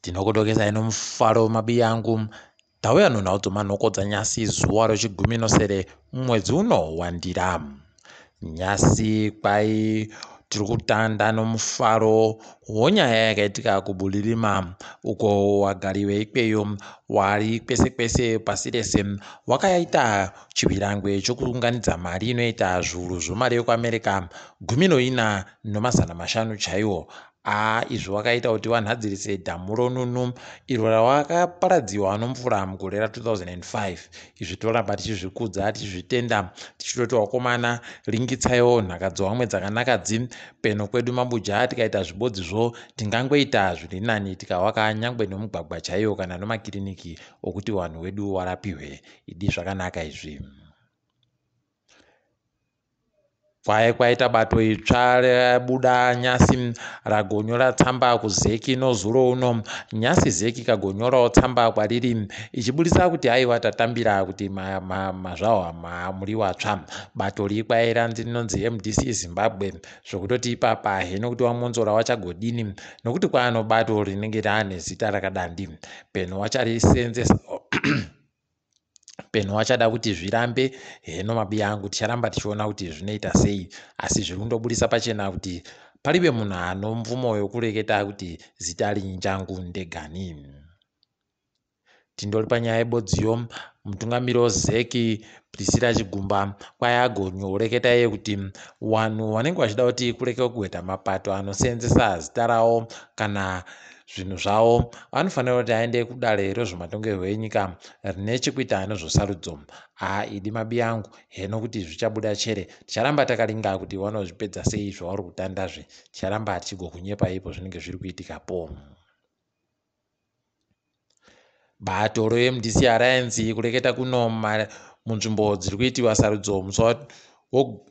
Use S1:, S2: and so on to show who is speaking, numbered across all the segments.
S1: Tinokudokesai nomufaro mabiyangu. Tauya nonhau dzomanhoko dzanyasi zuva rechigumi nosere mumwedzi uno waNdira. Nyasi kwai tiri kutanda nomufaro wonyaya yakaitika kuBulilima uko wagari veikweyo wari kwese kwese pasi rese wakaita chihwirangwe chokuunganidza mari inoita zviuru zvomari yekuAmerica 14,500 chaiwo. Aa izvi wakaita kuti wanhadzirise dhamu roNunu iro rawakaparadziwa nomvura mugore ra2005. Izvi toramba tichizvikudza tichizvitenda tichitoti wakomana ringitsaiwo nhaka dzowamwe dzakanaka dzi peno kwedu mabuja tikaita zvibodzizvo tingangoita zviri nani tikawaka nyangwe nomugwagwa chaiwo kana nomakiriniki okuti wanhu wedu warapiwe. Idi zvakanaka izvi. Kwaye kwaita bato itsva rabuda nyasi ragonyora tsamba kuZEC nozuro uno. Nyasi ZEC ikagonyorawo tsamba kwariri ichiburitsa kuti aiwa tatambira kuti mazvahwa muri watsva. Bato rikwaye ranzi rinonzi MDC Zimbabwe zvokutoti ipapa heno kuti waMwonzora wachagodini nokuti kwaano bato rinenge raane zita rakadandi peno wacharisenzesa Peno achada kuti zvirambe heno mabiya angu ticharamba tichiona kuti zvinoita sei asi zviri kundoburisa pachena kuti paribe munhu anomvumo yokureketa kuti zita rinjangu ndegani. Tindori panyaya yebodziyo mutungamiri wozeki Priscilla Chigumba kwayagonyoreketa iye kuti wanhu wanenge wachida kuti kureke kuita mapato anoseenzesa zita rawo kana zvinhu zvavo vanofanira kuti aende kudare rezvematongerwo enyika rine chekuita nezvesarudzo. Haa idi mabiyangu heno kuti zvichabuda chere ticharamba takaringa kuti vanozvipedza sei zvavari kutandazve ticharamba tichigokunyepa ipo zvinenge zviri kuitikapo. Bato reMDC Alliance kureketa kuno munzvimbo dziri kuitiwa sarudzo musi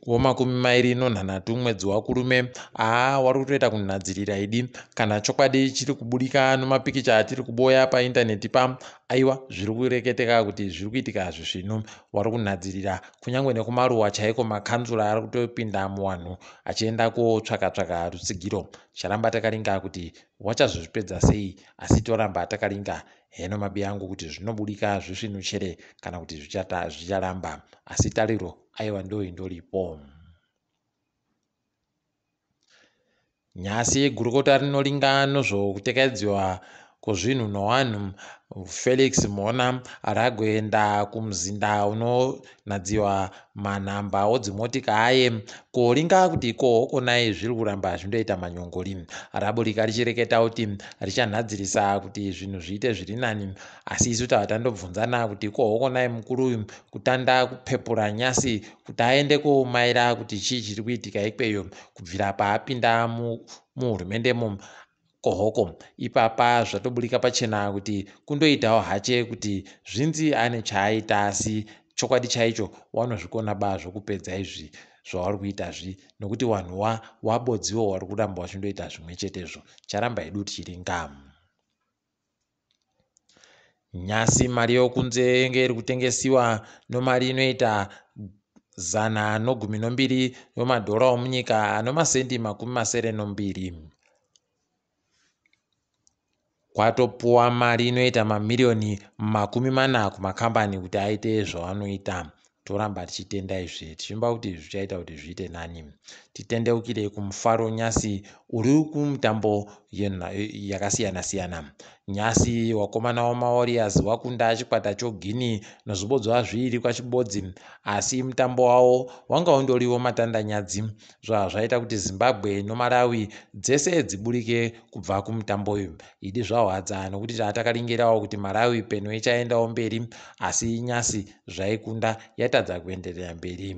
S1: womakumi mairi nonhanhatu mwedzi waKurume aa wari kutoita kunhadzirira idi kana chokwadi chiri kubudika nomapikicha atiri kuboya paindaneti pa aiwa zviri kureketeka kuti zviri kuitika zvisvinu wari kunhadzirira kunyange nekumaruwa chaiko makanzura ari kutopinda muwanhu achienda kotsvaka tsvaka rutsigiro ticharamba takaringa kuti Wachazozvipedza sei asi toramba takaringa heno mabiyangu kuti zvinobudika zvisvinu chere kana kuti zvicharamba asi tariro aiwa ndoindoripo. Nyasi gurukota rinoringa nozvokutekaidziwa kwozvinhu nowanhu Felix Mhona ragoenda kumuzinda unonadziwa manhamba odzimotika aye koringa kuti ko hokonai zviri kuramba zvindoita manyongori. Raburika richireketa kuti richanhadzirisa kuti zvinhu zviite zviri nani asi isu tava tandobvunzana kuti ko hokonai mukuru uyu kutanda kupepura nyasi kuti aende komaira kuti chii chiri kuitika ikweyo kubvira paapinda muhurumendemo Kohoko ipapa zvatoburika pachena kuti kundoitawo hache kuti zvinzi ane chaaita asi chokwadi chaicho wanozvikona ba zvokupedza izvi zvauri kuita zvi nokuti wanhu wa wabodziwo wari kuramba wachindoita zvimwe chetezvo charamba hedu tichiringa. Nyasi mari yokunze yenge iri kutengesiwa nomari inoita 112 yomadhora omunyika anomasendi 72. Kwatopuwa mari inoita mamiriyoni 40 kumakambani kuti aite zvavanoita. Toramba tichitenda izvi tichivimba kuti zvichaita kuti zviite nani. Titendeukire kumufaro nyasi uri kumutambo yakasiyana-siyana. Nyasi wakomana wamaWarriors wakunda chikwata choGuinea nozvibodzwa zviiri kwachibodzi asi mutambo wawo wanga undoriwo matandanyadzi zvazvaita kuti Zimbabwe noMalawi dzese dziburike kubva kumutambo uyu. Idi zvahwadza nokuti tatakalingirawo kuti Malawi peno ichaendawo mberi asi nyasi zvaikunda yatadza kuenderera mberi.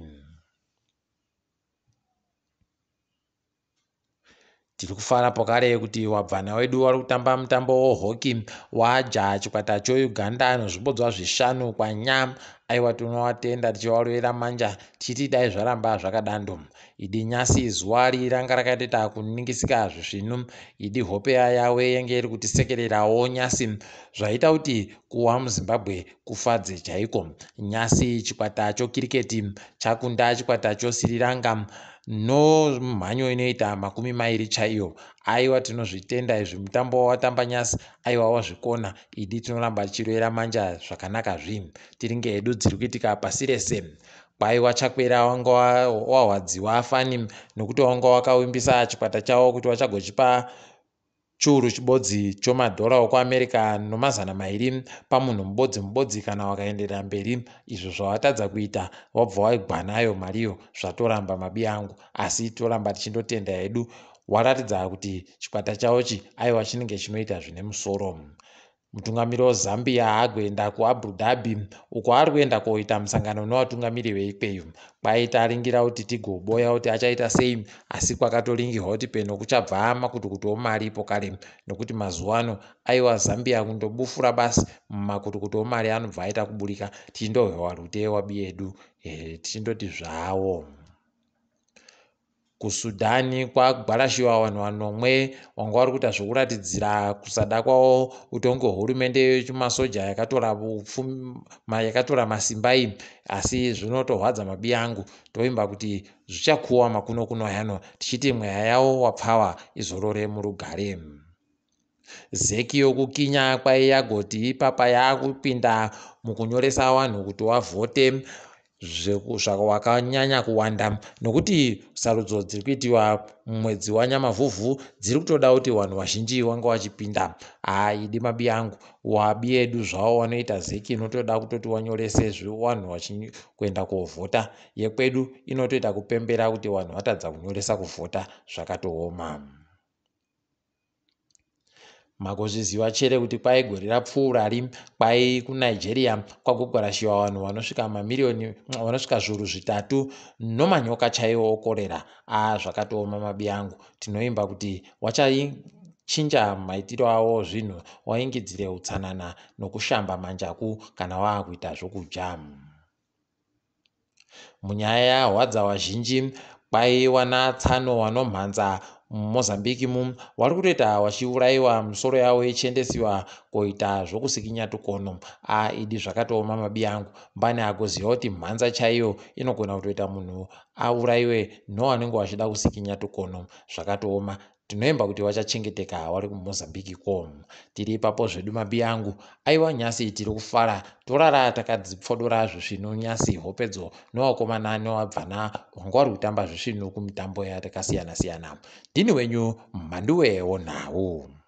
S1: Tiri kufara pokare kuti wabvana wedu wari kutamba mutambo wehockey waja chikwata choUganda nozvibodzwa zvishanu kwanya. Aiwa tinowatenda tichivarovera manja tichiti dai zvaramba zvakadando. Idi nyasi zuwari ranga rakatoita kuningisika zvisvinu. Idi hope yayawe yenge iri kutisekererawo nyasi zvaita kuti kuwa muZimbabwe kufadze chaiko. Nyasi chikwata chokiriketi chakunda chikwata choSri Lanka. Nomhanyo inoita 20 chaiyo. Aiwa, tinozvitenda izvi. Mutambo wawatamba nyasi, aiwa, wazvikona. Idi tinoramba tichiroera manja zvakanaka. Zvinhu tiringe hedu dziri kuitika pasi rese. Kwaiwa Chakwera wanga wahwadziwa fani nokuti wanga wakawimbisa chikwata chavo kuti vachagochipa chiuru chibodzi chomadhora okuAmerica no200 pamunhu mubodzi mubodzi kana wakaenderera mberi. Izvo zvavatadza kuita, wabva waigwa nayo mariyo. Zvatoramba, mabi angu, asi toramba tichindotenda hedu. Waratidza kuti chikwata chavochi, aiwa, chinenge chinoita zvine musoro. Mutungamiri weZambia agoenda kuAbu Dhabi, uko ari kuenda koita musangano nevatungamiri veikweyo. Kwaita ringira kuti tigoboya kuti achaita sei, asi kwakatoringirwa kuti peno kuchabva makutukutu omari ipo kare, nokuti mazuva ano, aiwa, Zambia kundobufura basi, makutukutu omari anobva aita kuburika. Tichindohwewa rute wabi yedu, tichindoti zvavo. KuSudhani kwagwarashiwa vanhu vanomwe vanga vari kuita zvokuratidzira kusada kwavo utongi hwehurumende yechimasoja yakatora masimba iyi. Asi zvinotorwadza, mabi angu. Toimba kuti zvichakuwa makuno kuno yano, tichiti mweya yavo wapfawa izorore murugare. ZEC yokuKenya kwaiyagoti ipapa yaakupinda mukunyoresa vanhu kuti wavhote zvakanyanya kuwanda, nokuti sarudzo dziri kuitiwa mumwedzi waNyamavhuvhu dziri kutoda kuti vanhu vazhinji vanga vachipinda. Haidi, mabi angu, wabi edu zvavo vanoita ZEC inotoda kutoti wanyorese vanhu kuenda kovhota. Yekwedu inotoita kupembera kuti vanhu vatadza kunyoresa kuvhota. Zvakatooma. Makozviziva chere kuti kwai gore rapfuurari kwai kuNigeria kwagogwarashiwa vanhu vanosvika mamiriyoni, vanosvika 3,000 nomanyoka chaiwo okorera? A, zvakatooma, mabi angu. Tinoimba kuti wachachinja maitiro avo zvinhu, waingidzire utsanana nokushamba manjaku kana waakuita zvokudya. Munyaya yahwadza vazhinji, kwaiwana tsano vanomhanza muMozambique mu vari kutoita vachiurayiwa, misoro yavo ichiendesiwa koita zvokusikinya tukono. A, idi zvakatooma, mabi angu. Mbani agoziva kuti mhanza chaiyo inogona kutoita munhu aurayiwe nowanenge wachida kusikinya tukono? Zvakatooma. Tinoimba kuti vachachengeteka vari kuMozambique ko. Tiri ipapo zvedu, mabi angu. Aiwa, nyasi tiri kufara, torara takadzipfodora zvisvinu nyasi hopedzo nevakomana nevabvana vanga vari kutamba zvisvinu kumitambo yatakasiyana siyana. Ndini wenyu Mhanduwe wonhau.